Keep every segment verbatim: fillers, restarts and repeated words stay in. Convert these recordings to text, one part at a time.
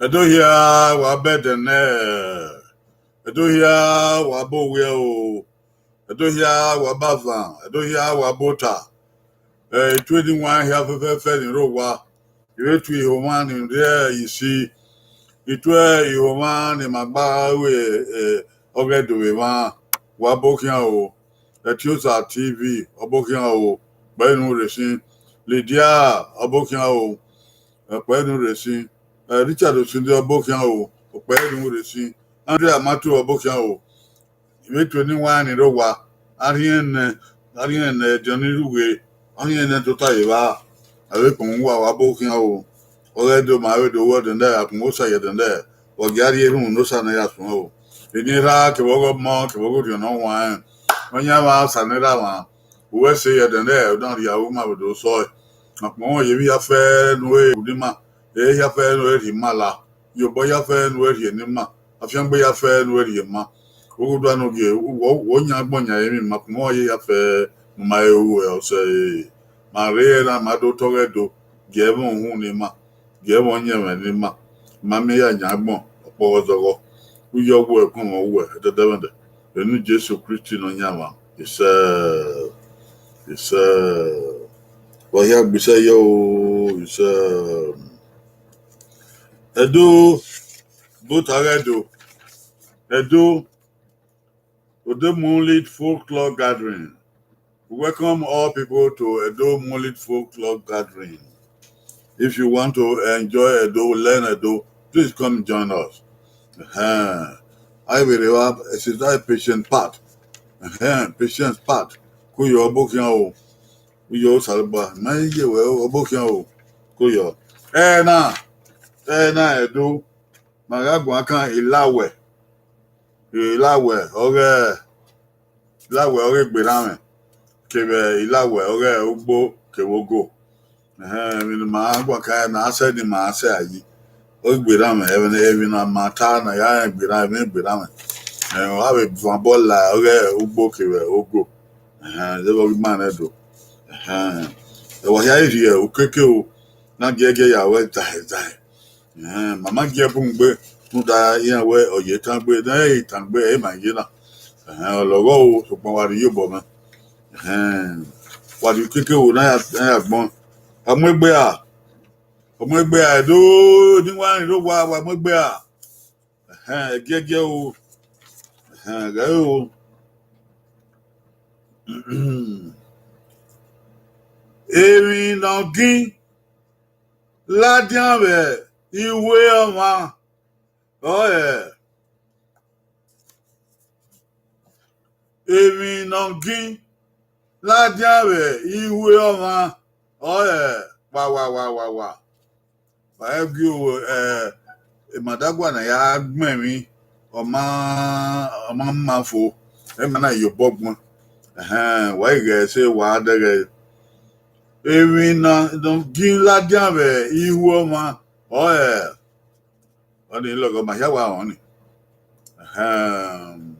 Ẹdo hia, wa bẹdẹ nẹ. Ẹdo hia, wa bọ owiẹ o. Ẹdo hia, wa bọ avan. Ẹdo hia, wa bọ ota. Ẹ, I tue eni wan hia fẹfẹfẹ ni rre owa. I vbe tue ihomwa ni rre isi. I tue ihomwa ni ma gba ru, ẹ, ọghe Ẹdo vbe emwa. Wa bọ khian o. Etiosa T V, ọ bọ khian o. Kpẹre unu rre sin. Lydia, ọ bọ khian o. Ẹ, kpẹre unu rre sin. Ẹ, Richard Osunde, ọ bọ khian o. Kpẹre unu rre sin. Andrea Amatu, ọ bọ khian o. I vbe tue eni wan ni rre owa, a rhiẹn nẹ, a rhiẹn nẹ ẹdẹ ni rughe, a rhiẹn nẹ tota ye evba, a vbe kpọnmwẹ uwa, wa bọ khian o. Ọghe Ẹdo ma vbe do wẹ dẹndẹ, akpọnmwẹ Osa ye dẹndẹ, wa gie a rhie erhunmwu ne Osa ne ya suẹn o. Eni erha kevbe ọghe ọmọ kevbe ọghe orhiọn ne ọ huanrẹn, ọ yan mwa Osa ne erha mwa, uwẹ ẹse ye dẹndẹ, ọ na rhie aro ma vbe do sọe. Akpọnmwẹ ye emwi hia fẹ ne u re gu ne ima, e hia fẹ ne u re rhie ima la, iyobọ hia fẹ ne u re rhie ne ima, afiangbe hia fẹ ne u re rhie ma. Oghudua ne ogie, wẹ ọ yan agbọn yan emwi ma, akpọnmwẹ ye hia fẹ ne u ma he ru ẹre ọsẹ re. Ma rre na, ma do tọghe Ẹdo, gie ẹmwẹ uhunmwu ne ima, gie ẹmwẹ ọyẹnmwẹ ne ima, ma miẹn ya yan agbọn ọkpọghọ zọghọ. Uyi ọ wuẹ, ẹkun mwẹ ọ wuẹ, ẹdẹdẹmwẹdẹ. Vbe eni Jesu Kristi Nọyaẹnmwa, isẹ, isẹ. Wa hia gbe isẹ yọ o, isẹ. Ẹdo, bota ghe Ẹdo. Ẹdo, Odo Mullit Folklore Gathering. We welcome all people to Edo Mullit Folklore Gathering. If you want to enjoy Edo, learn Edo, please come join us. Ẹhẹn. I will have exercise patient part. Ẹhẹn, patient part. Ko yọ, ọ bọ khian o. Ko yọ, Osanobua. Ma ye wẹ, ọ bọ khian o. Ko yọ. Ẹ na, ẹ na Ẹdo. Ma gha guan kan Ilawẹ. Ilawẹ ọghe, Ilawẹ ọghe Egberranmwẹ, kevbe Ilawẹ ọghe Ugbo kevbe Ogo. Ẹhẹn, emwi ne ima guan kan na sẹ ni ma sẹ a yi. Ọghe Egberranmwẹ, ẹmwẹ ne, emwi ne ma ta na ya rẹn Egberranmwẹ, emwi Egberranmwẹ. Ẹhẹn, ọ gha vbe van obọ la ọghe Ugbo kevbe Ogo. Ẹhẹn, zẹvbe ọghe ima nẹ do. Ẹhẹn, ẹ wa hia rhie ukeke o, na giẹgiẹ ya wẹ zae zae. Ẹhẹn, ma ma gie bun gbe, rhunmwuda iran wẹ ọ ye tangbe, ne ẹ i tangbe, ẹ i ma ye na. Ẹhẹn, ọ lọghọ o, sokpan wa rhie iyobọ mwẹ. Ẹhẹn, wa rhie ukeke o, na ya, na ya gbọn. Wa mu egbe ra, wa mu egbe ra, Ẹdo, eni wan ni rre owa, wa mu egbe ra. Ẹhẹn, ẹgiẹgiẹ o. Ẹhẹn, ghẹ o. Emwi ne ọ gin ladian vbe iwe ọmwa, ọre emwi ne ọ gin ladian vbe iwe ọmwa, ọre wa wa wa wa wa. Wa gie o, eh, emadagua ne a ya gbẹn emwi, ọ ma, ọ ma ma fo, emwa na ye obọ gbọn. Ẹhẹn, wa i ghẹ ẹse wa dẹghẹ. Emwi ne ọ gin ladian vbe iwe ọmwa, ọre ọnii lọghọ ma hia wa rẹn ọnii. Ẹhẹn.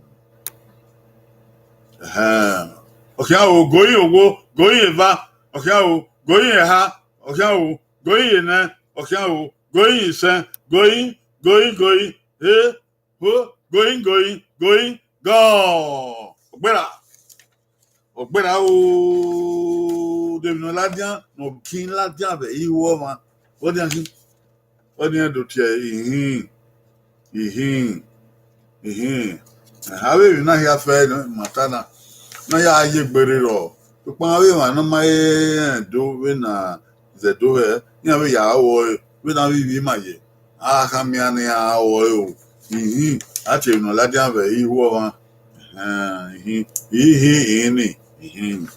Ẹhẹn. Ọ khian o, goyin owo, goyin eva, ọ khian o, goyin eha, ọ khian o, goyin enẹ, ọ khian o, goyin isẹn, goyin, goyin, goyin, e, ho, goyin, goyin, goyin, gọ. Ọgbera. Ọgbera o, de emwi ne ọ ladian, ne ọ gin ladian vbe iwe ọmwa. Ọdian gin, ọdian do tie ihin, ihin, ihin. Avbe emwi na hia fẹ ne ima ta na, ne a ya ye egbe rre rọ, sokpan avbe emwa ne ọ ma he rẹn do vbene a zẹ do hẹ, iran vbe ya ru ẹre vbene avbe ivbi ima ye. A khama iran ne iran ru ẹre o. Ihin, a tie emwi ne ọ ladian vbe ihu ọmwa. Ẹhẹn, ihin, ihin, ihin ni, ihin.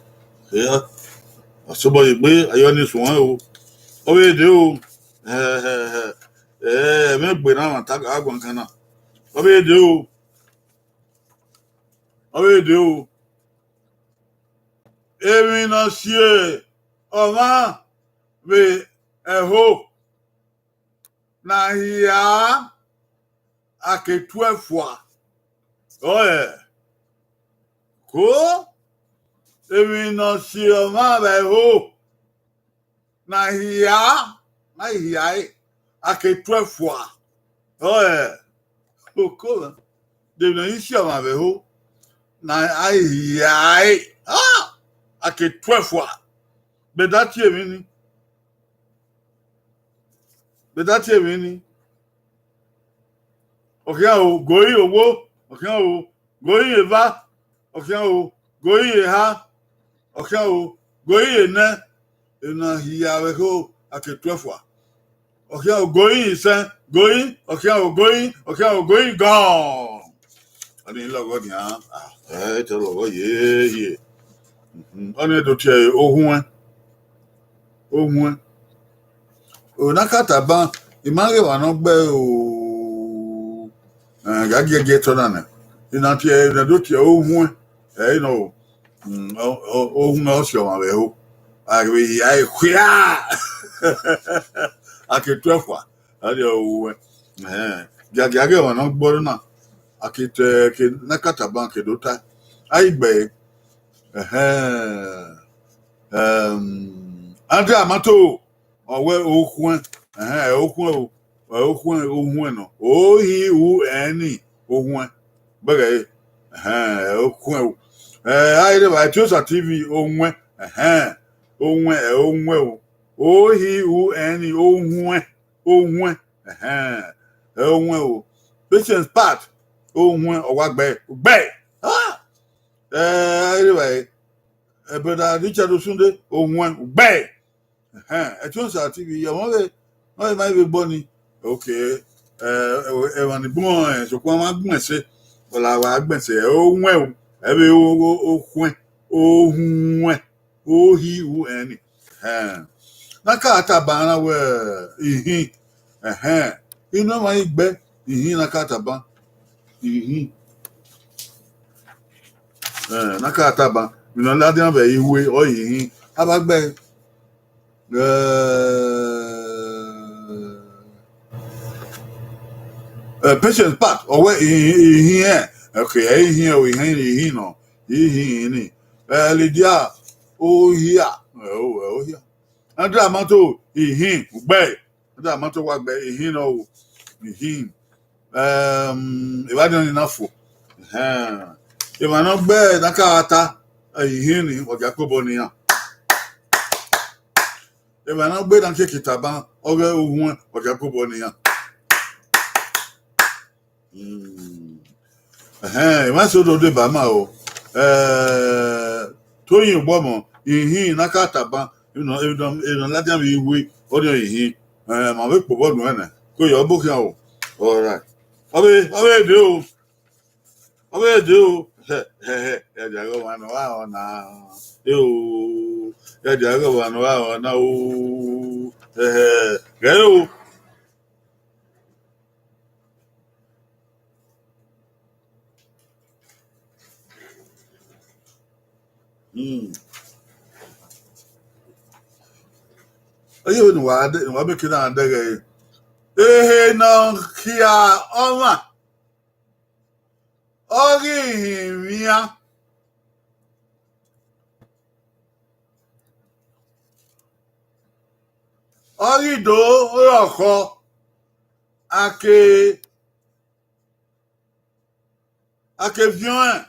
Hia, a sobọ ye egbe, a ye ọnii suẹn o. Ọ vbe dee o. Hẹ, hẹ, hẹ. Ẹ, ẹmwẹ egbe na ma ta ga guan kan na. Ọ vbe dee o. Ọ vbe dee o. Emwi ne ọ si ọmwa vbe ẹho na hia, a ke tuẹ fua. Ọe, ko, emwi ne ọ si ọmwa vbe ẹho na hia, na hia ẹre, a ke tuẹ fua. Ọe, oko na, de emwi ne ọ i si ọmwa vbe ẹho, ne a i hiae, a, a ke tuẹ fua. Bẹdẹ a tie emwi ni, bẹdẹ a tie emwi ni. Ọ khian o, goi owo, ọ khian o, goi eva, ọ khian o, goi eha, ọ khian o, goi enẹ, emwi ne a hia vbe ẹho, a ke tuẹ fua. Ọ khian o, goi isẹn, goi, ọ khian o, goi, ọ khian o, goi gọn. Ọnii lọghọ nian, ah, ẹ te lọghọ yeye. Mhm, ọnii do tie ohuẹn. Ohuẹn. Ona ka taba, I ma ghe emwa ne ọ gbe o, eh, ga giẹgiẹ tọ na nẹ. I na tie, I na do tie ohuẹn, ẹ i nọ o. Mm, o, o, ohuẹn ọ si ọmwa vbe ẹho. A ghi vbe hia ẹre khuia. A ke tuẹ fua. A rhie ohuẹn. Ẹhẹn. Giagia ghe emwa ne ọ gbe ọre na. A ke te, ke na ka taba ke do ta. A i gbe ẹre. Ẹhẹn. Ẹm, Andrea Mato, ọ wẹ ohuẹn, ẹhẹn, ẹ ohuẹn o, ẹ ohuẹn, ohuẹn nọ. O hi u ẹn ni, ohuẹn. Gbẹghẹ ẹre, ẹhẹn, ẹ ohuẹn o. Ẹ, a i re vba Etiosa T V, ohuẹn, ẹhẹn, ohuẹn, ẹ ohuẹn o. O hi u ẹn ni, ohuẹn, ohuẹn, ẹhẹn, ẹ ohuẹn o. Patience Pat, ohuẹn, ọ wa gbe, gbe. Ah! Ẹ, a i re vba, ẹ, brother Richard Osunde, ohuẹn, gbe. Ẹhẹn, Etiosa T V, ọmọ vbe, ọmọ vbe ma vbe gbọ ni. Ok, ẹ, ẹ, emwa ni gbọn, ẹ, sokpan ma gbọn ẹse, ọla wa gbọn ẹse, ẹ, ohuẹn o, ẹ vbe o, o, ohuẹn, ohuẹn, o hi u ẹn ni. Ẹhẹn. Na ka taba na wẹ, ihin, ẹhẹn, inu ọmwa i gbe, ihin na ka taba, ihin. Eh, na ka taba, emwi ne ọ ladian vbe iwe, ọ ihin, a vba gbe. Eh, eh, Patience Pat, ọ wẹ ihin, ihin ẹn. Ok, ẹ ihin o, ihin, ihin nọ, ihin ni. Eh, Lydia, ohia, ẹ o, ẹ ohia. Andrea Mato, ihin, ugbe. Andrea Mato wa gbe ihin nọ o, ihin. Em, evbare ni na fo. Ẹhẹn. Emwa ne ọ gbe na ka ta, ihin ni, ọ gia kobọ ne iran. Emwa ne ọ gbe na keke taba, ọghe ohuẹn, ọ gia kobọ ne iran. Mm. Ẹhẹn, emwa eso do deba ma o. Eh, Toyin Ogbọmọ, ihin na ka taba, emwi ne, emwi ne, emwi ne ladian vbe iwe, ọ ni ihin. Eh, ma vbe kpobọ nuẹn nẹ, ko ye ọbo khian o. All right. Ọ vbe, ọ vbe de o. Ọ vbe de o. Hẹ, hẹ, hẹ, ya dia ghe ọmwa ne ọ gha rọ na. E o, ya dia ghe ọmwa ne ọ gha rọ na o. Hẹ, hẹ, ghẹ o. Hmm. Eye vbene uwa de, uwa mieke na dẹghe ẹre. Ehe ne ọ khia ọmwa, ọ ghi hin emwian, ọ ghi do rọkhọ, a ke, a ke viọ ẹn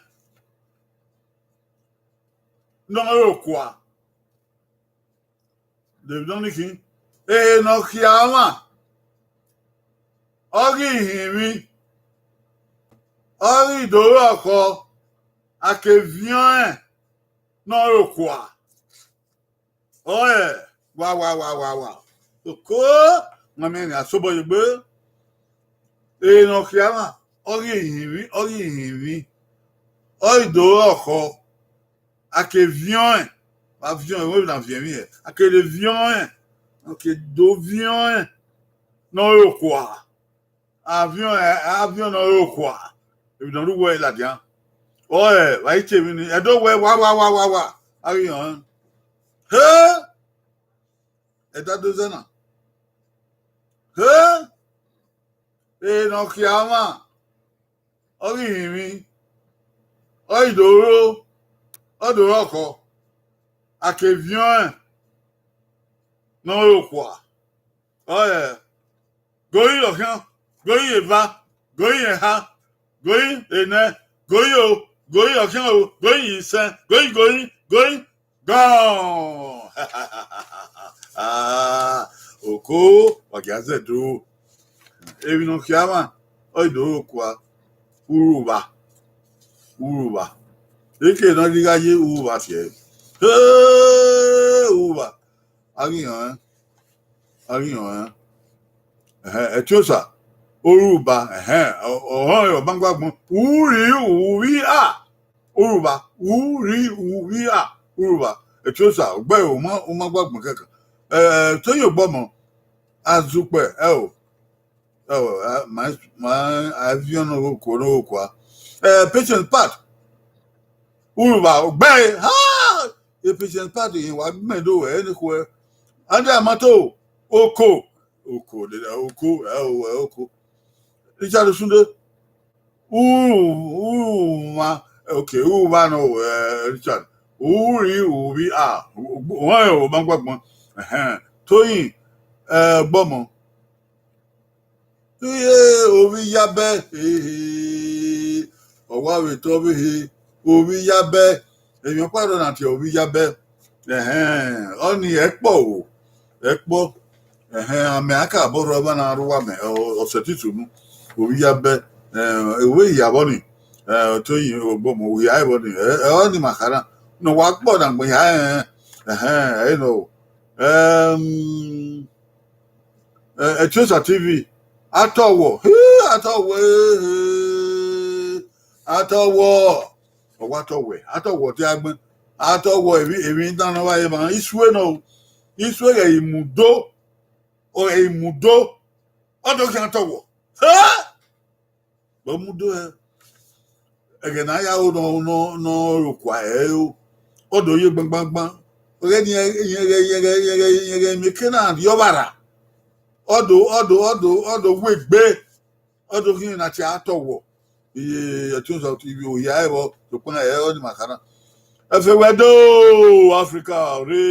ne ọ rre okua. David ọnii khin, ehe ne ọ khia ọmwa, ọ ghi hin emwi, ọ ghi do rọkhọ, a ke viọ ẹn ne ọ rre okua. Ọe, wa, wa, wa, wa, wa. Oko, ma miẹn ne a sobọ ye egbe. Ehe ne ọ khia ọmwa, ọ ghi hin emwi, ọ ghi hin emwi, ọ ghi do rọkhọ, a ke viọ ẹn, wa viọ ẹn, wẹ na viọ emwi hẹ, a ke de viọ ẹn, a ke do viọ ẹn ne ọ rre okua. A viọ ẹn, a viọ ẹn ne ọ rre okua. Emwi ne ọ rre uwẹ ladian. Ọe, wa i tie emwi ni, ẹdẹ wẹ wa, wa, wa, wa, wa, a ghi họn ẹn. He! Ẹdẹ do zẹ na. He! Ehe ne ọ khia ọmwa, ọ ghi hin emwi, ọ ghi do ro, ọ do rọkhọ, a ke viọ ẹn ne ọ rre okua. Ọe, gori ọ khian, Goyin eva, goyin eha, goyin enẹ, goyin o, goyin ọkhian o, goyin isẹn, goyin, goyin, goyin, gọn. Ah, oko, wa gia zẹdẹ o. Emwi ne ọ khian mwa, ọ i do ro kua, uruvba, uruvba. Eke ne ọ ghi gha ye uruvba tiẹ. He, uruvba. A ghi họn ẹn, a ghi họn ẹn. Ẹhẹn, ẹtiosa, uruvba, ẹhẹn, ọ, ọ họn ẹn, ọ ma gba gbọn. Uri, uvbi, a, uruvba, uri, uvbi, a, uruvba. Ẹtiosa, ọgbẹe, u ma, u ma gba gbọn kẹkan. Ẹ, Toyin Ogbọmọ, Azukpe, ẹ o, ẹ o, a, ma, ma, a viọ ne okhuo, ne okhuo a. Ẹ, Patient Pat, uruvba, ọgbẹe, ha! E Patient Pat, ehin wa gbẹn do wẹ, ẹre ne khuẹ. Andrew Amato, oko, oko, oko, ẹ o, ẹ oko. Richard Osunde, uru, uruvba, ok, uruvba nọ, ẹ, Richard. Uri, uvbi, a, u, u, u, u ma gba gbọn. Ẹhẹn. Toyin, ẹ, Ogbọmọ. Iye, ovbi Iyabẹ, ehe, ọ wa vbe te ọvbehe, ovbi Iyabẹ, emwi ọkpa rrọọ na tie ovbi Iyabẹ. Ẹhẹn, ọnii ẹkpọ o, ẹkpọ. Ẹhẹn, amẹ a ka bọ rrọọ, ẹmwẹ na rre uwa mẹ, ọ, ọ sẹtin sunu, ovbi Iyabẹ, ẹ, uwẹ hia vbọ ni, ẹ, Toyin Ogbọmọ, uwẹ hia vbọ ni, ẹ, ẹ, ọnii ma kha na, ne ọ wa kpọ na gbẹn hia, ẹ, ẹhẹn, ẹ, ẹ, nọ o. Ẹm, ẹ, Ẹtiosa T V, Atọwọ, he, Atọwọ, ehe, Atọwọ, ọ wa Atọwọ, Atọwọ te a gbẹn, Atọwọ, emwi, emwi dan ne ọ vba ye emwa, isue nọ o, isue ghẹ i mudo, ọ ghẹ i mudo, ọ do khian Atọwọ, he! Vbe ọ mudo hẹ, ẹghẹ ne a ya ro nọ, nọ, nọ ro kua ẹre o, ọ do ye gbangbangban. Ọghe ne irẹn, irẹn, irẹn, irẹn, irẹn, irẹn mieke na rrie ọvbara. Ọ do, ọ do, ọ do, ọ do wu egbe. Ọ do khian na tie Atọwọ. Iye, Ẹtiosa T V, ohia ẹvbo, sokpan ẹ, ọnii ma kha na. Ẹfe wẹ do, Africa, re.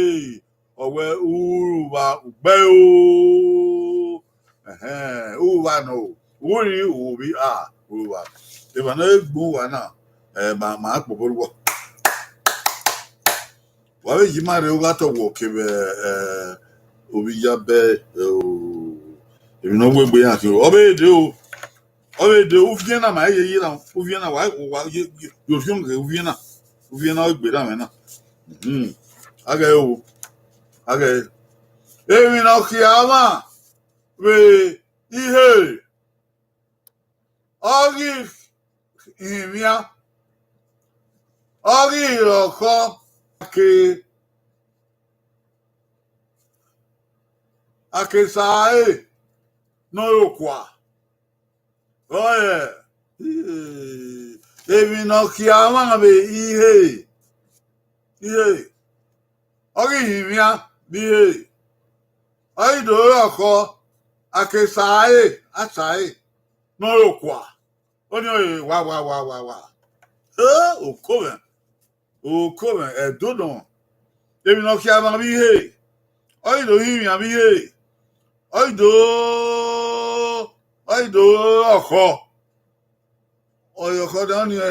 Ọ wẹ uruvba ugbẹe o. Ẹhẹn, uruvba nọ o. Uri, uvbi, a, uruvba. Emwa ne ọ gbe uwa na, ẹ, ma, ma kpobọ ruẹ. Wa vbe yi ima rre, u gha Atọwọ kevbe, ẹ, ovbi Iyabẹ, ẹ, o, emwi ne ọ wu egbe iran khin o. Ọ vbe de o. Ọ vbe de, uviẹn na ma ye yi na, uviẹn na wa, wa ye, ye, ye orhiọn ghe uviẹn na, uviẹn na ọ gbe ra mwẹ na. Mhm. A ghẹ o, a ghẹ. Emwi ne ọ khian mwa vbe ihe, ọ ghi hin mwian, ọ ghi rọkhọ, a ke, a ke sa ẹre ne ọ ro kua. Ọe, emwi ne ọ khian mwa vbe ihe, ihe, ọ ghi hin mwian vbe ihe, ọ ghi do rọkhọ, a ke sa ẹre, a sa ẹre ne ọ ro kua. Ọnii ọre wa, wa, wa, wa, wa. E, oko mwẹ, oko mwẹ, ẹdẹ nọ. Emwi ne ọ khian mwa vbe ihe, ọ ghi do hin mwian vbe ihe, ọ ghi do, ọ ghi do rọkhọ. Ọ rọkhọ da ọnii, ẹ,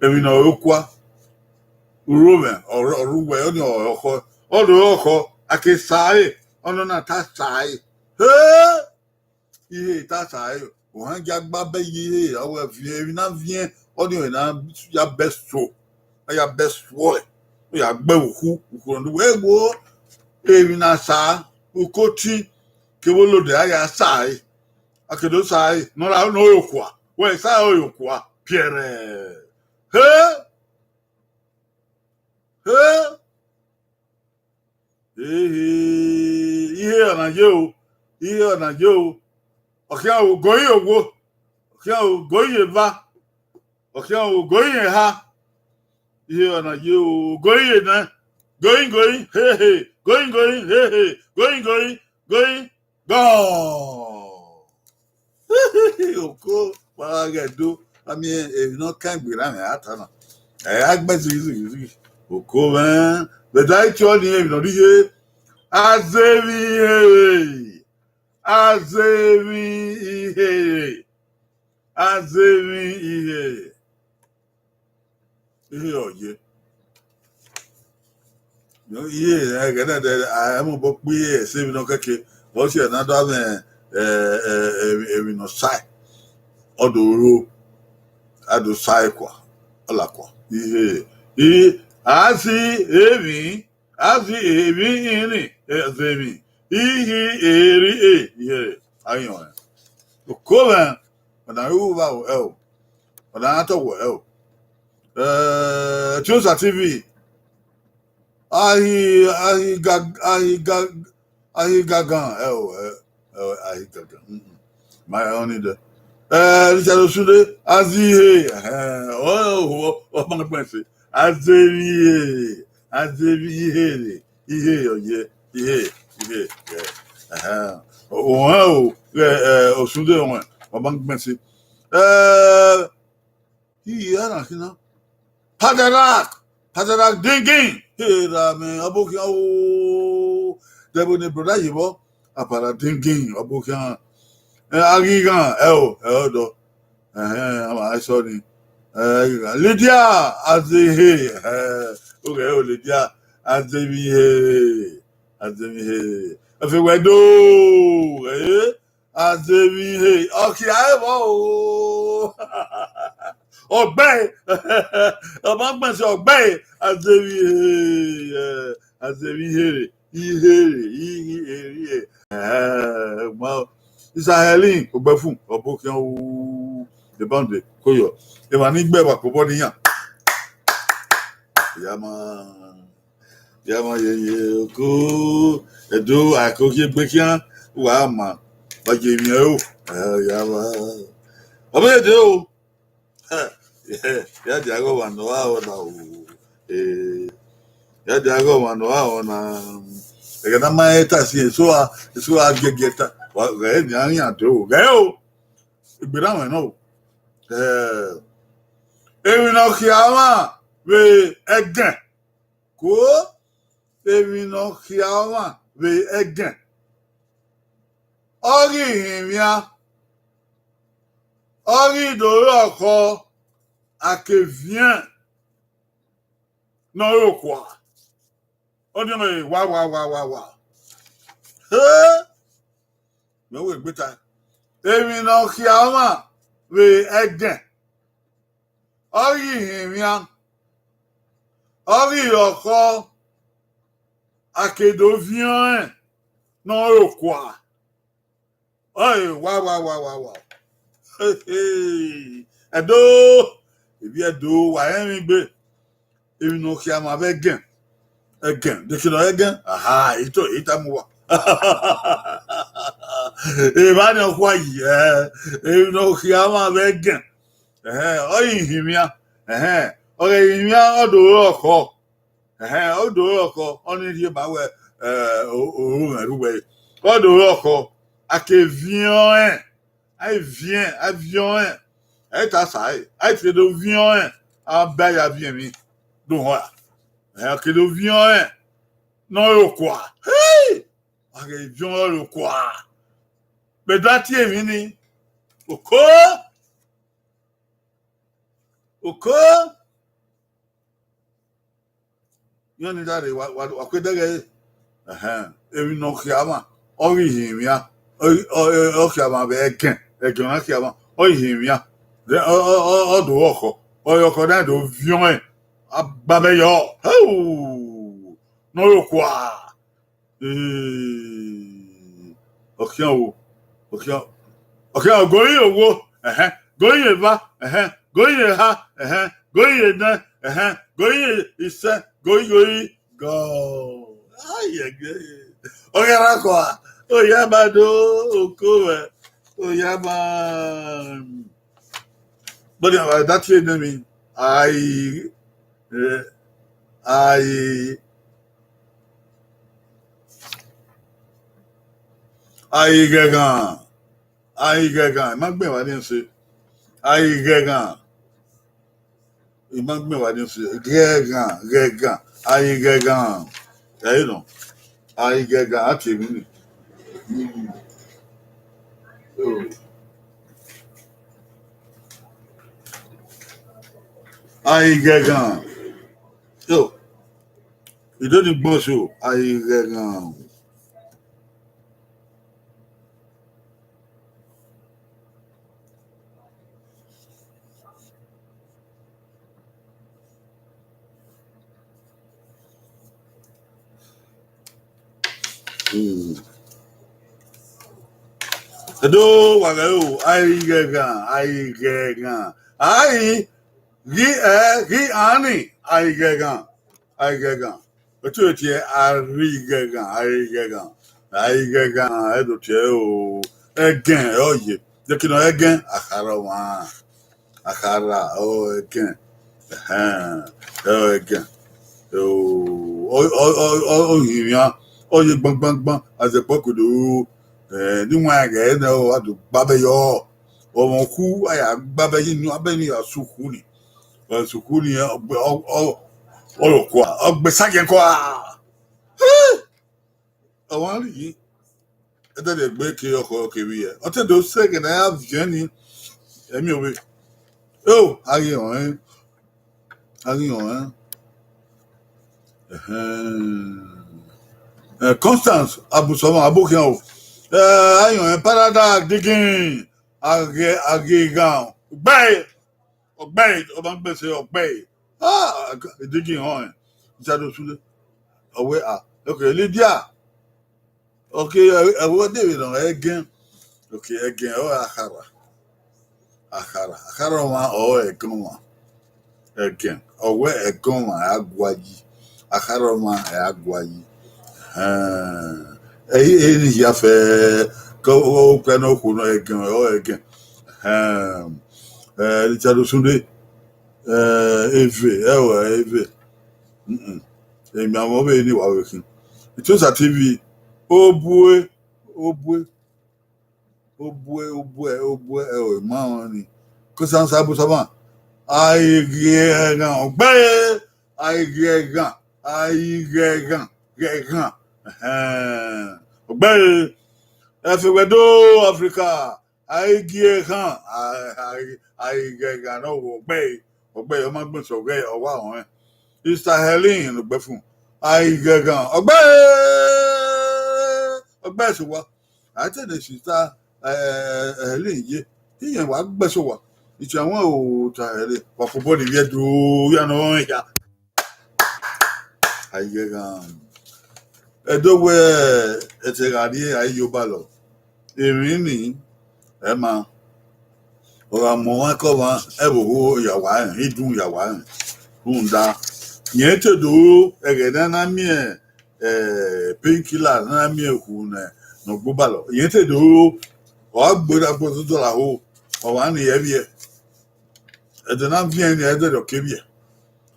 emwi ne ọ re okua, uro mwẹ, ọ rre, ọ rre uwẹ, ọnii ọ rọkhọ, ọ do rọkhọ, a ke sa ẹre, ọnọna ta sa ẹre. He! Ihe ta sa ẹre, ohan gia gba bẹ ye ihe, ọ wẹ viẹn, emwi na viẹn, ọnii ọre na ya bẹ so, a ya bẹ suọ ẹre, ọ ya gbe ukhu, ukhu ne wẹ wo, emwi na sa, uko tin, kevbe olode a ya sa ẹre, a ke do sa ẹre, ne ọ ra, ne ọ re okua, wẹ sa ẹre ọ re okua, piẹrẹ. He! He! Ehe, ihe ọna ye o, ihe ọna ye o. Ọ khian o, goi ye owo, ọ khian o, goi ye eva, ọ khian o, goi ye eha. Ihe ọna ye o, goi ye nẹ, goi, goi, hehe, goi, goi, hehe, goi, goi, goi, gọn. Oko, wa ghẹ do, a miẹn emwi ne ọ kan egbe ra mwẹ a ta na. Ẹ, a gbẹn zighi, zighi, zighi. Oko mwẹ, vbe da itiọ ni emwi ne ọ rhie, Azemwi ihere. Azemwi ihere. Azemwi ihere. Ihere ọ ye. Ihere, ẹghẹ na dẹ, a mu obọ kpe ẹse emwi ne ọ kẹke, ọ si ẹre ne a do mwẹ, eh, eh, emwi, emwi ne ọ sae, ọ do ro, a do sae kua, ọ la kua. Ihere, i, a si emwi, a si emwi irin, eh, zemwi, ihi, eri, e, ihere, a ghi rẹn. Oko mwẹ, ọna ru vbe aro ẹro, ọna ra tọ wẹ ẹro. Eh, Tiosa T V. Ahi, ahi ga, ahi ga, ahi gagan. Eh, oh, eh, eh, ahi gagan. Mm-mm. Ma ya ọni dẹ. Eh, Richard Osunde, Azihe. Eh, oh, oh, oh, oh, ma gbẹn se. Azemwi ihere. Azemwi ihere. Ihere ọ ye. Ihere. Ihere. Yeah. Eh, oh, oh, eh, Osunde, oh, oh, ma gbẹn se. Eh, Iye na khin na. Padarak, Padarak dingin. Era mẹ, ọbokhian o. Dẹvbo ne brother ye vbọ, Apara dingin, ọbokhian. Eh, a ghi ghan, ẹ o, ẹ o dọ. Ẹhẹn, ama ẹ sọ ni. Eh, a ghi ghan. Lydia, Azehe, eh, oghẹ o Lydia, Azemwi ihere, Azemwi ihere. Efe wẹ do, eh, Azemwi ihere, ọ khia ẹvbo o. Ọgbẹe, ọ ma gbẹn se ọgbẹe, Azemwi ihere, eh, Azemwi ihere, ihere, ihere. Eh, ma, Isa Helen, Ogbẹfun, ọbokhian u, the boundary, koyọ. Emwa ni gbe wa kobọ ni yan. Ya ma. Ya ma yeye oko, Ẹdo, aiko khian egbe khian, wa ma, wa ye emwi ẹro, eh, ya ma. Ọ vbe dee o. Eh, ya dia ghe ọmwa ne ọ gha rọ na o. Eh, ya dia ghe ọmwa ne ọ gha rọ na. Ẹghẹ ne a ma he ta sin, eso a, eso a giẹgiẹ ta. Wa, ghẹ ni a yan do, ghẹ o. Egbe na mwẹ nọ o. Eh, emwi ne ọ khia mwa vbe ẹgẹn. Kuo, emwi ne ọ khia mwa vbe ẹgẹn, ọ ghi hinmwian, ọ ghi do re ọkhọ, a ke viẹn ne ọ re okua. Ọ ni wa, wa, wa, wa, wa. He! Mẹ wẹ egbe ta. Emwi ne ọ khia mwa vbe ẹgẹn, ọ ghi hinmwian, ọ ghi re ọkhọ, a ke do viẹn ọnrẹn ne ọ re okua. Ọe, wa, wa, wa, wa, wa. Ẹdo, ivbi Ẹdo, wa rẹn emwi gbe. Emwi ne ọ khia mwa vbe ẹgẹn. Ẹgẹn, de kene ọ ẹgẹn? Aha, ito, ita mu wa. Evba ni ọ khua yi, eh, emwi ne ọ khia mwa vbe ẹgẹn. Ẹhẹn, ọ ghi hinmwian. Ẹhẹn, ọ ghe hinmwian, ọ do re ọkhọ. Ẹhẹn, ọ do re ọkhọ, ọ ni rhie ba wẹ, eh, o, o, o mwẹ ru wẹ. Ọ do re ọkhọ, a ke viẹn ọnrẹn. A i viẹn, a viẹn ọnrẹn, a i ta sa ẹre, a i tie do viẹn ọnrẹn, a ba ya viẹn emwi do họn ra. Ẹ ke do viẹn ọnrẹn ne ọ re okua. Hey! A ghe viẹn ọnrẹn re okua. Vbe da tie emwi ni, oko, oko. Iran ni da rre, wa, wa, wa kue dẹghe ẹre. Ẹhẹn, emwi ne ọ khia mwa, ọ ghi hinmwian, ọ, ọ, ọ, ọ khia mwa vbe ẹgẹn, ẹgẹn na khia mwa, ọ ghi hinmwian. Then ọ, ọ, ọ, ọ do ọkhọ, ọ re ọkhọ na do viẹn ọnrẹn, a gba mẹ yọ, heu, ne ọ re okua. Ee, ọ khian o, ọ khian, ọ khian o, gori ye owo, ẹhẹn, gori ye eva, ẹhẹn, gori ye eha, ẹhẹn, gori ye enẹ, ẹhẹn, gori ye isẹ, gori, gori, gọ. Ai, ẹgẹ. Ọ ghi ra khua, ọ ya ma do, oko mwẹ, ọ ya ma. But uh, that way, I mean, I, uh, I, I gẹghan, I gẹghan, I ma gbẹn wa ni se, I gẹghan, I ma gbẹn wa ni se, gẹghan, gẹghan, I gẹghan, ẹ, you know. Aighẹghan, a tie emwi ni. Aighẹghan. So, I do ni gbọn so, aighẹghan. Hmm. Edo wa ghẹ o, aighẹghan, aighẹghan. Ai ghi ẹ ghi ani, aighẹghan, aighẹghan. Otu etiẹ, arighẹghan, aighẹghan, aighẹghan, ẹdo tiẹ o, ẹgẹn ọ ye, yekina ẹgẹn, akhara ọmwa, akhara ọ ẹgẹn, ẹhẹn, ọ ẹgẹn, o, ọ, ọ, ọ, ọ, ọ hinmwian, ọ ye gbangbangban, azẹkpọ kodo, eh, ne wan ẹghẹ nẹ, ọ wa do gba abẹ yọ, ọmwa okhu, a ya gba abẹ yi, abẹ ni ya sukhu ni, ọ sukhu ni, ọ gbe, ọ, ọ, ọ rọ kua, ọ gbe sagiẹn kua. Ọmwa rhie, ẹdẹdẹ gbe ke ọkhọ kevbe irẹn. Ọ te do sẹ ẹghẹ ne a ya viẹn ni, ẹmiọvbe. O, a ghi họn ẹn. A ghi họn ẹn. Ẹhẹn. Eh, Constance Abusọmọ Abokhian o. Eh, a ghi họn ẹn, Parada Digin. A ghe, a ghe ghan. Gbe. Ọgbẹe, ọ ma gbẹn sẹ ọgbẹe. Ah, Digin họn ẹn. Isan do sule. Ọ wẹ, ah, okay, Lydia. Okay, ẹ, ẹ, wẹ de vbe nọ, ẹgẹn. Okay, ẹgẹn, ọ akhara. Akhara. Akhara ọmwa, ọ ẹgẹn ọmwa. Ẹgẹn. Ọ wẹ ẹgẹn ọmwa, ẹ a gua yi. Akhara ọmwa, ẹ a gua yi. Ẹhẹn. Ẹ, ẹ, eni hia fẹ, ke o, o, okpia ne okhuo nọ, ẹgẹn, ọ ẹgẹn. Ẹhẹn. Ẹ, Richard Osunde. Ẹ, eve, ẹ o, eve. Mm-mm. Emianmwẹ ọvbehe ni wa vbe khin. Itosa T V, obue, obue, obue, obue, obue, ẹ o, ima ọnrẹn ni. Kosansa Abusama, a i ghi ẹghan ọgbẹe, a i ghi ẹghan, a i ghi ẹghan, ghi ẹghan. Ẹhẹn. Ọgbẹe, ẹfe wẹ do Africa, a i gie khan, a, a, a i ghẹ gha nọ vbe ọgbẹe, ọgbẹe ọ ma gbẹn sẹ ọghẹe, ọ wa họn ẹn. Sister Helen ne Ogbẹfun, a i ghẹ gha, ọgbẹe, ọgbẹe sẹ owa. A te ne Sister, eh, Helen ye, iran wa gbẹn sẹ owa. Itian wan o ta ẹre, wa fobọ ni vbiẹ do, ya nọ rẹn ya. A i ghẹ gha. Ẹdo wẹ ẹtẹ gha rrie, a i yo obalọ. Emwi ni, ẹ ma, ọ gha mu ọmwa ke ọmwa, ẹvbo ho ya wa rẹn, idun ya wa rẹn. Rhunmwuda, irẹn te do ro ẹghẹ ne a na miẹn, eh, painkiller, ne a na miẹn okhuo ne, ne ọ gbe obalọ. Irẹn te do ro, ọ gha gbe ra gbe ododọ ra ho, ọmwa ni ẹ vbiẹ. Ẹdẹ na viẹn ni, ẹdẹ ọ ke vbiẹ.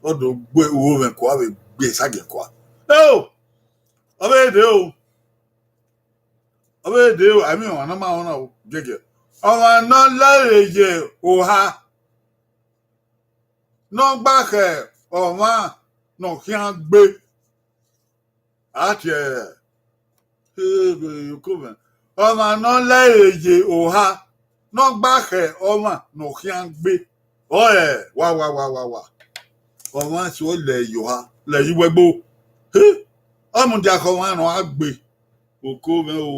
Ọ do gbe uwu ovẹn kua vbe gbe esagiẹn kua. Eo! Ọ vbe dee o. Ọ vbe dee o, a i miẹn ọmwa ne ọ ma rẹn ọna o, giẹgiẹ. Ọmwa ne ọ lẹre ye oha, ne ọ gba khẹ ọmwa ne ọ khian gbe. A tie ẹre, ebe, oko mwẹ. Ọmwa ne ọ lẹre ye oha, ne ọ gba khẹ ọmwa ne ọ khian gbe. Ọe, wa, wa, wa, wa, wa. Ọmwa eso lẹ ye oha, lẹ ye uwẹgbo. He, ọ mudia khẹ ọmwa ne ọ gha gbe. Oko mwẹ o,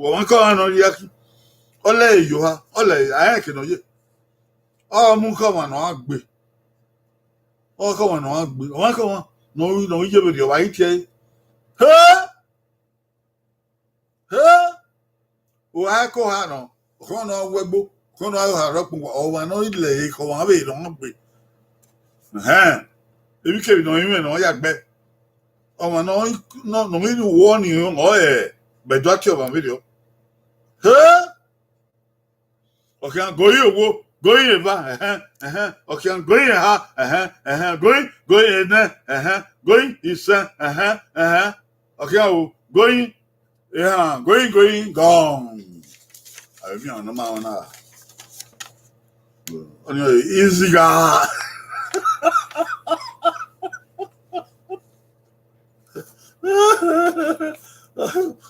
ọmwa ke ọmwa ne ọ rhie ẹki. Ọ lẹre ye oha, ọ lẹre, a rẹn eke ne ọ ye. Ọ mu khẹ ọmwa ne ọ gha gbe. Ọ khẹ ọmwa ne ọ gha gbe. Ọmwa ke ọmwa ne ọ, ne ọ ye vberriọ, ọ wa i tie ẹre. He! He! Oha ke oha nọ, ọkhọ ne ọ wẹ ẹgbo, ọkhọ ne ọ gha rọ kpọnwa, ọmwa ne ọ lẹre khẹ ọmwa vbe ne ọ gbe. Ẹhẹn. Emwikemwi ne ọ rinmwian ne ọ ya gbe. Ọmwa ne ọ, ne ọ, ne ọ ghi ru uwu ọnii, ọ rẹn, mẹ do a tie ọmwa vberriọ. He! Ọ khian go yin owo, go yin eva, ẹhẹn, ẹhẹn. Ọ khian go yin eha, ẹhẹn, ẹhẹn. Go yin, go yin enẹ, ẹhẹn. Go yin isẹn, ẹhẹn, ẹhẹn. Ọ khian o, go yin ehan, go yin, go yin, gone. Avbe emwi ọmwa ne ọ ma rẹn ọna. Ọni easy gha.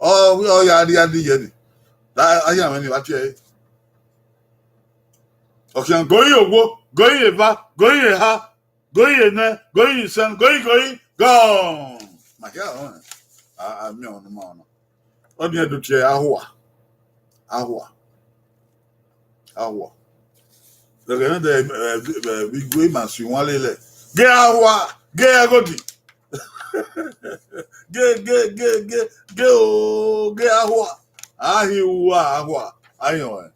Ọ, ọ ya rhie adiyẹ ni. Da, a ya mwẹ ni vbe tie ẹre. Ọ khian go ye owo, go ye eva, go ye eha, go ye nẹ, go ye isẹn, go ye, go ye, gone. Ma khian rẹn. A, a miẹn ọmwa ne ọ ma ọna. Ọ ni do tie ahua. Ahua. Ahua. Ẹghẹ ne de, eh, eh, vbe igue ma si wan lele. Ge ahua, ge ẹghodi. Ge, ge, ge, ge, ge o, ge ahua. A hi ua ahua. A hi ọnrẹn.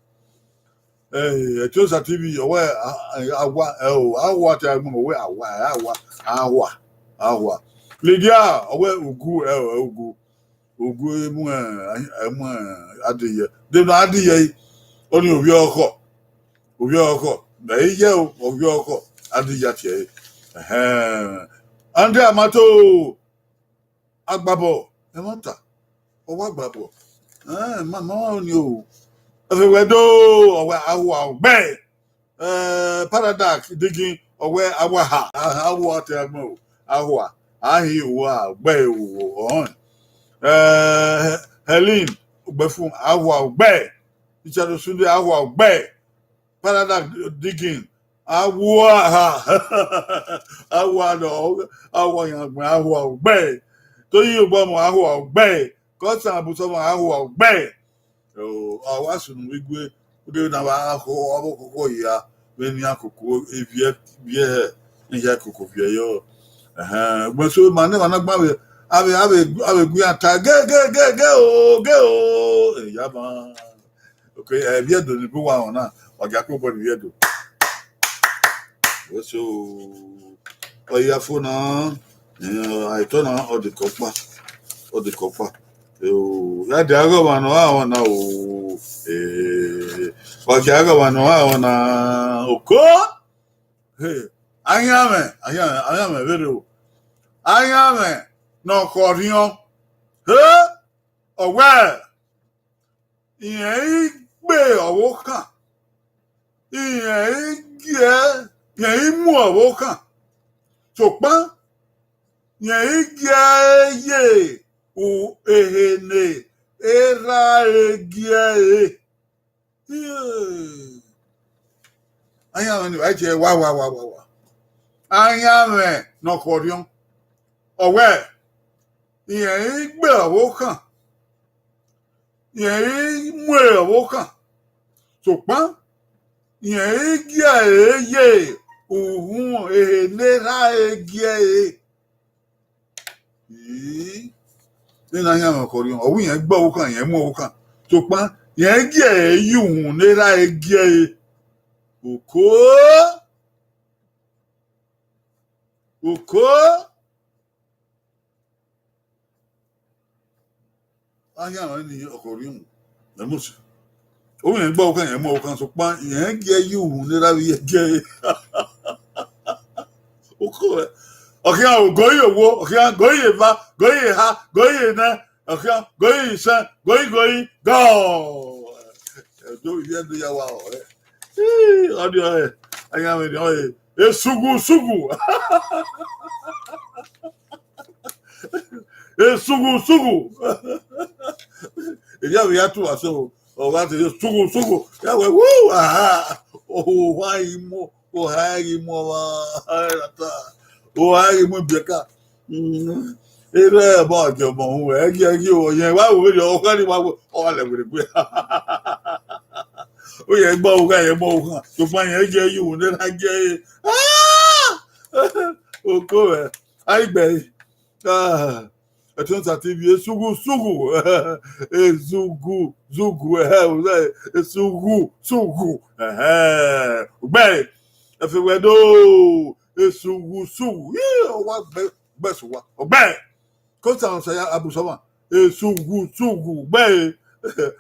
Eh, Etiosa T V, ọ wẹ, a, a, awa, ẹ o, ahua te a gbẹn, ọ wẹ awa, ẹ, awa, ahua, ahua. Lydia, ọ wẹ ugu, ẹ o, ẹ ugu. Ugu emu, ẹ, emu, ẹ, adiyẹ. De na adiyẹ, ọ ni ovbi ọkhọ. Ovbi ọkhọ. Mẹ i ye o, ovbi ọkhọ. Adiyẹ tie ẹre. Ẹhẹn. Andre Amato, agbabọ, ẹmwata, ọ wa agbabọ. Eh, ma, ma, ọ ni o. Ẹfẹ wẹ do, ọ wẹ ahua ọgbẹe. Eh, Paradox Digin, ọ wẹ ahua ha, ahua te a gbẹn o, ahua, a hi ua ọgbẹe o, ọhọn. Eh, Helen Ugbefun, ahua ọgbẹe. Richard Osunde, ahua ọgbẹe. Paradox Digin, ahua ha, ahua nọ, ahua yan gbẹn, ahua ọgbẹe. Toyin Ogbọmọ, ahua ọgbẹe. Cousin Abusọmọ, ahua ọgbẹe. O, a wa sunu vbe igue, u deghẹ na vbe a khọ, avbe ọkhọkhọ hia, vbene iran koko eviẹ, viẹ hẹ, ne hia koko viẹ yọ. Ẹhẹn, ugbẹn so ma ne emwa na gba vbe, avbe, avbe, avbe gu iran ta, ge, ge, ge, ge o, ge o, eya ma. Okay, eh, Viedo ni bu wa họn na, wa gia kpe obọ ni Viedo. Wẹ so, ọ ya fo na, eh, a i tọ na, ọ dekọ kpa, ọ dekọ kpa. Eh, o, ya dia ghe ọmwa ne ọ gha họn na o, eh, wa dia ghe ọmwa ne ọ gha họn na, oko. Hey, ayanmwẹ, ayanmwẹ, ayanmwẹ vberriọ o. Ayanmwẹ ne ọ khọ rhiọn. Hey, ọ wẹ, irẹn i gbe ọvbokhan, Irẹn i gie, irẹn i mu ọvbokhan, sokpan irẹn i gie ẹre ye u-, ehe ne erha ẹre gie ẹre. Ayanmwẹ ni wa jẹ wa wa wa wa wa. Ayanmwẹ ne ọ khọ rhiọn. Ọ wẹẹ, irẹn i gbe ọvbokhan, irẹn i mu ọvbokhan, sokpan irẹn i gie ẹre ye uhunmwu ehe ne erha ẹre gie ẹre. Ii, ena ayanmwẹ ne ọ khọ rhiọn, ọ wẹ irẹn gbe ọvbokhan, irẹn mu ọvbokhan, sokpan irẹn gie ẹre ye uhunmwu ne erha ẹre gie ẹre. Oko, oko. Ayanmwẹ ni ọ khọ rhiọn, ẹ mose. Ọ wẹ irẹn gbe ọvbokhan, irẹn mu ọvbokhan, sokpan irẹn gie ẹre ye uhunmwu ne erha ẹre gie ẹre. Oko, ọ khian ogoyi owo, ọ khian goyi eva, goyi eha, goyi enẹ, ọ khian goyi isẹn, goyi goyi, gọ. Ẹdo ivbi Ẹdo ya wa ọre. Ii, ọ diọ ẹre, ayanmwẹ ni ọre, esughu sughu. Esughu sughu. Erriọ vbe ya tu vbe asẹ o, ọ gha te esughu sughu. Ya wẹ, wu, aha, owa i mu, oha i mu ọmwa, oha i mu ibiẹka. Mm, erha ẹbọ ọjọgbọn hu, ẹgiẹgi o, ọyẹn wa wo vberriọ, ọ gha ni wa wo, ọ gha lẹ werriegbe. Ọ yẹ gbe ọvbokhan, yẹ mu ọvbokhan, sokpan irẹn gie ẹre ye uhunmwu ne erha ẹre gie ẹre. Ah! Oko mwẹ, a i gbe ẹre. Ah, Ẹtuẹn Osa T V, esughu sughu, ezughu zughu, ẹhẹ, esughu sughu, ẹhẹ, ugbẹn, ẹfe wẹ do, esughu sughu, ii, ọ wa gbẹ, gbẹ sẹ owa, ugbẹn, Kosa Osa ya Abusọmwa, esughu sughu, ugbẹn,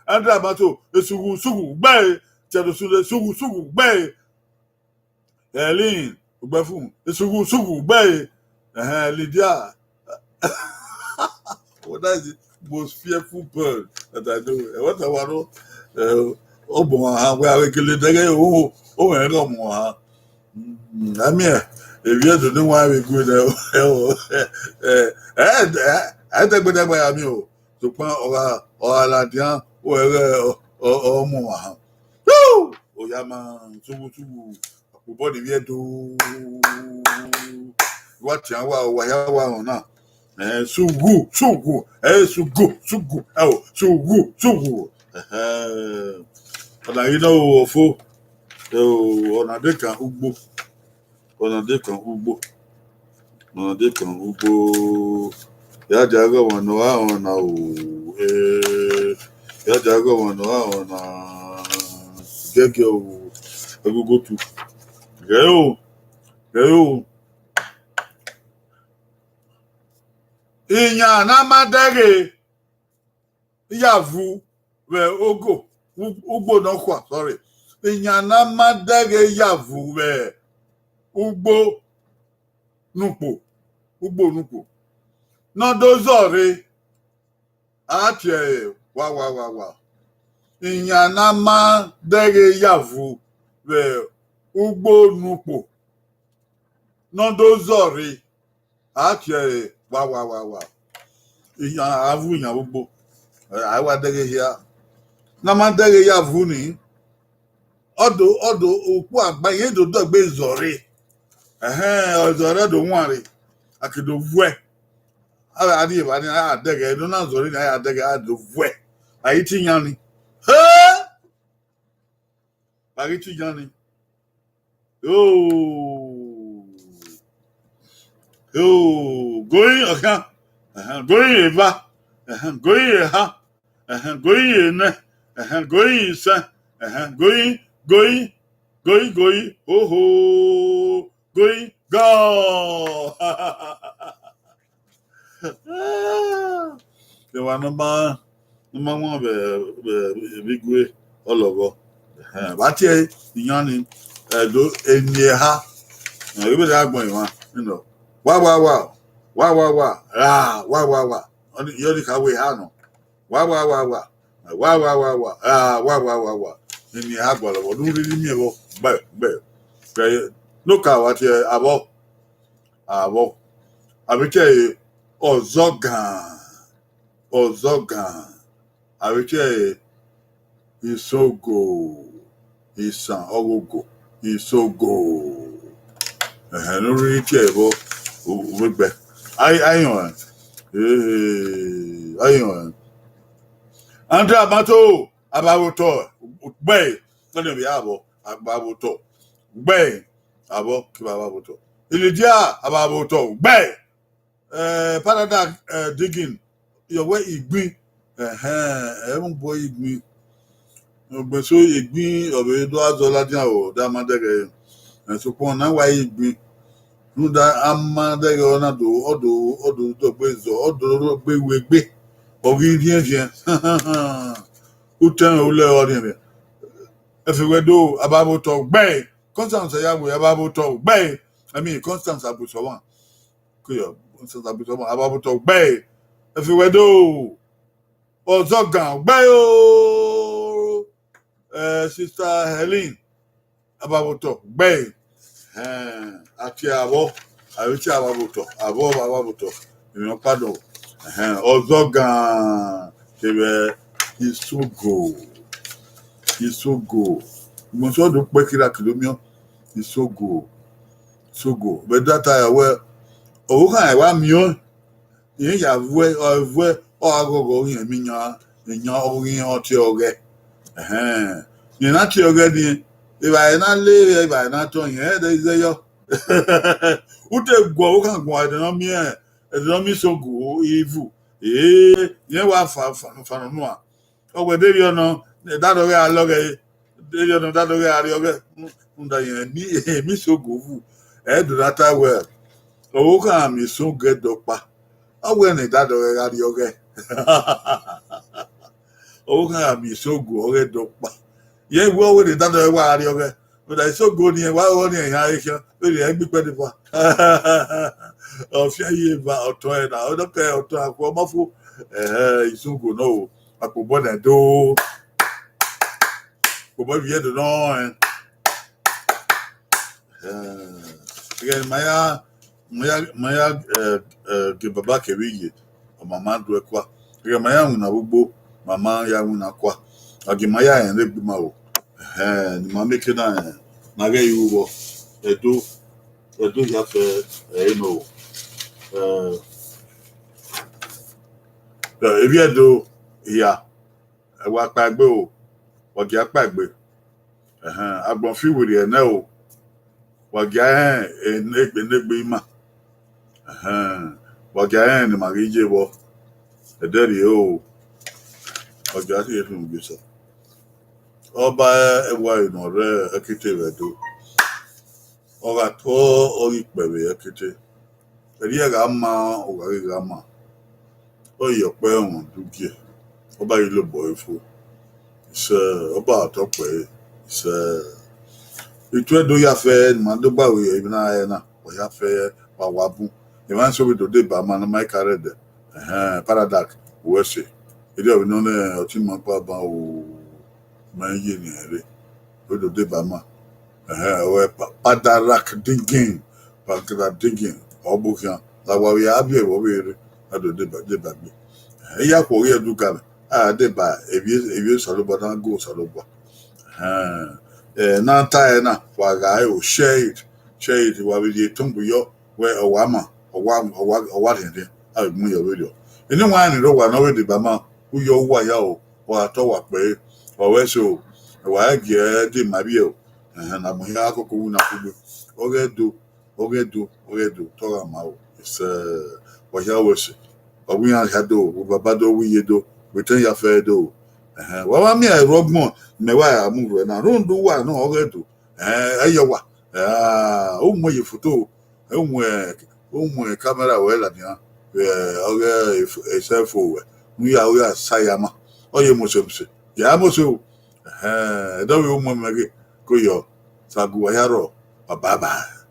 Andra Mato, esughu sughu, ugbẹn, Tẹdosun, esughu sughu, ugbẹn, Helen Ugbẹfun, esughu sughu, ugbẹn, ẹhẹn, Lydia. Well, that's the most fearful bird that I know. Ẹ wẹ ta wa nọ, ẹ, ọ gbọmwa han, wẹ avbe kele dẹghe, o, o mwẹ ghe ọmwa han. Mm, a miẹn, evbi Ẹdo ne wa vbe gue nẹ, ẹ, ẹ, ẹ, ẹ, ẹ dẹgbẹdẹgba ya miẹn o. Sokpan ọ gha, ọ gha ladian, ọ ẹghẹ ọ, ọ, ọ mu ọmwa han. Yoo! Oya ma, sughu, sughu. Akpobọ ni vbiẹ do. Wa tian wa, wa ya wa rọn na. Eh, sughu, sughu. Eh, sughu, sughu. Eh, o, sughu, sughu. Ẹhẹn. Ọna ghi nọ o, ọfo. Eh, o, ọna de kan ugbo. Ọna de kan ugbo. Ọna de kan ugbo. Ya dia ghe ọmwa ne ọ gha rọn na o. Eh, ya dia ghe ọmwa ne ọ gha rọn na. Gẹgẹ o. Ẹgogo tu. Ghe o. Ghe o. Iyan ne a ma dẹghe ya vu vbe ogo, u-, ugbo nọkhua, sorry. Iyan ne a ma dẹghe ya vu vbe ugbo nukpo, ugbo nukpo. Ne ọ do zọ rre, a tie ẹre wa, wa, wa, wa. Iyan ne a ma dẹghe ya vu vbe ugbo nukpo. Ne ọ do zọ rre, a tie ẹre wa, wa, wa, wa. Iyan, a vu iyan vbe ugbo. A wa dẹghe hia. Ne a ma dẹghe ya vu ni. Ọdo, ọdo, ukpo agba, irẹn do dọgbe zọ rre. Ẹhẹn, ọ zọ rre do wanre. A ke do vuẹ. A gha rri evba ni, a ya dẹghe, ne ọ na zọ rre ni, a ya dẹghe, a do vuẹ. A i te iyan ni. He! Vbe a ghi te iyan ni. Yoo. Yoo. Goyin ọkhian. Ẹhẹn, goyin eva. Ẹhẹn, goyin eha. Ẹhẹn, goyin enẹ. Ẹhẹn, goyin isẹn. Ẹhẹn, goyin, goyin, goyin, goyin. Oho. Goyin, gọ. Emwa ne ọ ma, ne ọ ma wan vbe, vbe, vbe igue ọlọghọ. Ẹhẹn, vbe a tie iyan ni, ẹdo, eni eha. Ẹ, vbe a gbẹn emwa, you know. Wa, wa, wa. Wa, wa, wa. Ra, wa, wa, wa. Ọni, iyọni kha wẹ eha nọ. Wa, wa, wa, wa. Wa, wa, wa, wa. Ra, wa, wa, wa, wa. Eni a gualọ vbọ, ne u rhirhi miẹn vbọ, gbe, gbe. Gbe, ne ọ ka wa tie avbọ, avbọ. Avbe tie ẹre, Ọzọgan, Ọzọgan. Avbe tie ẹre, Isogo, isan ọghogo, Isogo. Ẹhẹn, ne u rhirhi tie ẹre vbọ, u, u vbe gbe. Ai, ai họn ẹn. Ehe, ai họn ẹn. Andra Mato, avbe avbe otọ, gbe, ọnii vbe ya vbọ, avbe avbe otọ, gbe, avbọ, kevbe avbe avbe otọ. Ilidia, avbe avbe otọ, gbe. Eh, Parada, eh, Digin, yọ wẹ igbin, ẹhẹn, ẹ mu bu igbin. Ọgbẹn so igbin, ọ vbe do azọ ladian o, da ma dẹghẹ, ẹ, sokpan na wa igbin. Rhunmwuda a ma dẹghẹ ọ na do, ọ do, ọ do dọgbe zọ, ọ do dọgbe wegbe, ọ ghi rhiẹnrhiẹn. Utẹn ulẹ ọ rhiẹnrhiẹn. Ẹfe wẹ do, avbe avbe otọ gbe. Constance ya wẹ avbe avbe otọ gbe. I mean, Constance Agbosa ọmwa. Kuyọ, Constance Agbosa ọmwa, avbe avbe otọ gbe. Ẹfe wẹ do. Ọzọgan gbe o. Eh, Sister Helen, avbe avbe otọ gbe. Eh, a tie avbọ, avbe tie avbe avbe otọ, avbọ avbe avbe otọ. Emwi ọkpa dọ. Eh, Ọzọgan kevbe Isogo. Isogo. Mo sọ do kpẹ kira kilo miẹn. Isogo. Isogo. Vbe data ya wẹ, ọvbokhan wa miẹn. Irẹn ya vuẹ, ọ vuẹ, ọ gha ghọghọ irẹn miẹn yan, yan ọ ghi yan ọ tie ọghẹ. Ẹhẹn. Irẹn na tie ọghẹ nii, evbare na le, evbare na tọn, irẹn ẹdẹ i zẹ yọ. U te guọ ọvbokhan guan, ẹdẹ ne ọ miẹn, ẹdẹ ne ọ miẹn Isogo ivu. Ee, irẹn wa fa, fa, fa nọ nuan. Ọ wẹ deghẹ ọ nọ, ne dadọghẹ a lọghẹ, deghẹ ọ nọ dadọghẹ a rriọghẹ, rhunmwuda irẹn miẹn, miẹn Isogo vu, ẹ do na ta wẹ, ọvbokhan miẹn Isogo ẹdẹ ọkpa, ọ wẹ ne dadọghẹ gha rriọghẹ. Ọvbokhan gha miẹn Isogo ọghe ẹdẹ ọkpa, irẹn wẹ ọ wẹ ne dadọghẹ wa gha rriọghẹ, rhunmwuda Isogo nii wa rọ ne iran khian, vbene iran gbe ikpẹ deba. Ọ fian ye eva ọtọn ẹre na, ọ nọ kẹ ọtọn akhuẹ ọmọfo, ẹhẹ, Isogo nọ o. Akpobọ nẹ do. Akpobọ ivbi Ẹdo nọ ẹn. Eh, ẹghẹ ne ma ya, ma ya, ma ya, eh, eh, gie baba kevbe iye, ọ ma ma do ẹkua. Ẹghẹ ma ya winna vbe ugbo, ma ma ya winna kua. A gie ma ya rẹn ne egbe ima o. Ẹhẹn, ne ima mieke na, eh, na ghẹ ru vbọ. Ẹdo, Ẹdo hia fẹ ẹre nọ o. Eh, eh, ivbi Ẹdo hia. Ẹ wa kpaegbe o, wa gia kpaegbe. Ẹhẹn, agbọn fi werriẹ nẹ o, wa gia rẹn enegbe enegbe ima. Ẹhẹn, wa gia rẹn ne ima ghi ye vbọ. Ẹdẹ rhie o, wa gia rhie rhunmwuda eso. Ọba ẹwae ne ọ rre Ẹkete vbe Ẹdo, ọ gha tọ, ọ ghi kpẹ vbe Ẹkete. Ẹrriẹ gha ma, ọ gha ghi gha ma. Ọ ye ọkpẹ ẹmwẹ udugie, ọba ghi lobọ ẹre fo. Isẹ, ọba tọ kpẹ ẹre, isẹ. Itu Ẹdo ya fẹ ne ima do gba vbe emwi na rẹn na, ọ ya fẹ wa wa bun. Emwa eso vbe do deba ma ne ma i ka rre ẹdẹ. Ẹhẹn, Paradak, uwẹ ẹse. Erriọ vbe nọ nẹ ọtẹn ima kpa ban o, ma i ye ne irẹn rre. Vbe do deba ma. Ẹhẹn, ọ wẹ Pa-, Padarak Dingin, Padarak Dingin, ọ bu khian, la wa vbe a viẹ vbe ọ vbe rre, a do deba, deba gbe. Ẹhẹn, I ya khuọghe Ẹdo ga mẹ, a deba, evbi, evbi Osanobua na gu Osanobua. Ẹhẹn, eh, ne a ta ẹre na, wa gha re o, share it, share it, wa vbe rhie etọngbuyọ, wẹ ọ wa ma, ọ wa, ọ wa, ọ wa rhiẹnrhiẹn, a vbe mu yọ vberriọ. Eni wan ni rre owa ne ọ vbe deba ma, u yọ uwa hia o, wa tọ wa kpẹre, ọ wẹ so, wa gie ẹdẹ ma vbiẹ o, ẹhẹn, ne a mu hia koko winna kugbe, ọghe Ẹdo, ọghe Ẹdo, ọghe Ẹdo, tọ gha ma o, isẹ, wa hia wẹ ẹse, ọ wẹ iran hia do, wẹ baba do, wẹ iye do, wẹ etẹn ya fẹ do, ẹhẹn, wa ma miẹn ẹrhu ọgbọn, mẹ wa ya mu rhuẹ na, rhunmwuda uwa nọ ọghe Ẹdo, ẹhẹn, ẹ yọ wa, ẹ, u mu ye foto, u mu, u mu kamẹra ruẹ ladian, ẹ, ọghe cellphone ruẹ, ne u ya, u ya sa ya ma, ọ ye mose mose, ya mose o, ẹhẹn, ẹdẹ ọ vbe mu ẹmwẹ ghe, ko yọ, sa gu wa hia rrọọ, bye bye.